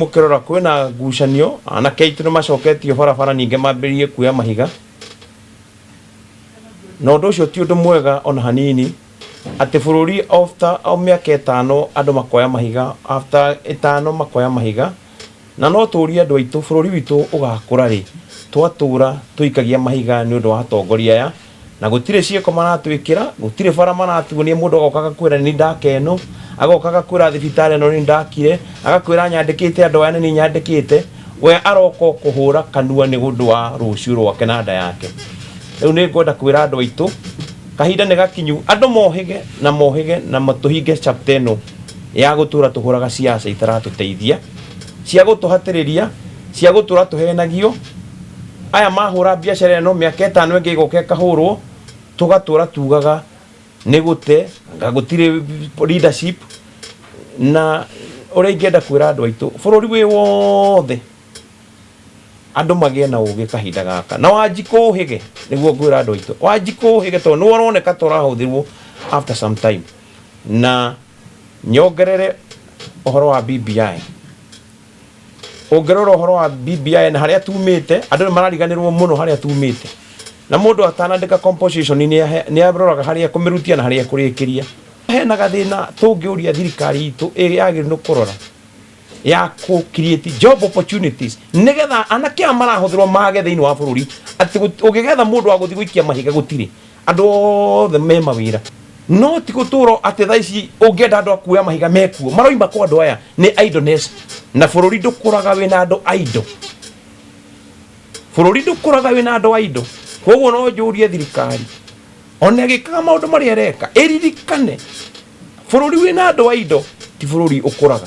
Mũkĩrora kwĩna ngucanio, anake aitũ nĩ macoketio barabara ningĩ mambĩrĩrie kuoya mahiga, na ũndũ ũcio ti ũndũ mwega ona hanini, atĩ bũrũri after o mĩaka 5 andũ makoya mahiga, after 5 makoya mahiga. Na no tũrie andũ aitũ, bũrũri witũ ũgakũra rĩ, twatũra tũikagia mahiga nĩ ũndũ wa atongoria aya, na gũtirĩ ciĩko maratwĩkĩra, gũtirĩ bara maratuonia. Mũndũ agoka agakwĩra nĩ ndaka ĩno, agoka agakwĩra thibitarĩ ĩno nĩ ndakire, agakwĩra nyandĩkĩte andũ aya, nĩ niĩ nyandĩkĩte. We aroka o kũhũra kanua nĩ ũndũ wa rũciũ rwake na nda yake. Rĩu nĩ ngwenda kwĩra andũ aitũ, kahinda nĩ gakinyu andũ mohĩge na mohĩge na matũhinge chapter ĩno ya gũtũra tũhũraga siasa itaratũteithia, cia gũtũhatĩrĩria, cia gũtũra tũhenagio. Aya mahũra biacara ĩno, mĩaka 5 ĩngĩ ĩgoka ĩkahũrwo, tũgatũra tugaga nĩ gũte anga gũtirĩ leadership. Na ũrĩa ingĩenda kwĩra andũ aitũ, bũrũri wĩ wothe, andũ magĩe na ũgĩ kahinda gaka na Wanjikũ ũhĩge, nĩguo ngwĩra andũ aitũ, Wanjikũ ũhĩge, tondũ nĩ ũroneka ta ũrahũthĩrwo after some time. Na nyongerere ũhoro wa BBI. Ũngĩrora ũhoro wa BBI na harĩa tumĩte, andũ nĩ marariganĩrwo mũno harĩa tumĩte, na mũndũ atanandĩka composition nĩ aroraga harĩa kũmĩrutia na harĩa kũrĩkĩria. Hena gathĩna tũngĩũria thirikari itũ ĩyagĩrĩirwo nĩ kũrora ya kũ create job opportunities, nĩgetha anake aya marahũthĩrwo mage thĩinĩ wa bũrũri, atĩ ũngĩgetha mũndũ wa gũthiĩ gũikia mahiga, gũtirĩ, andũ othe me mawĩra. No ti gũtũrwo atĩ thaa ici ũngĩenda andũ a kuoya mahiga mekuo maroima kwa andũ aya nĩ idleness, na bũrũri ndũkũraga wĩna andũ idle, bũrũri ndũkũraga wĩna andũ idle. Koguo no njũrie thirikari, ona ĩgĩkaga maũndũ marĩa ĩreka, ĩririkane bũrũri wĩna andũ idle ti bũrũri ũkũraga.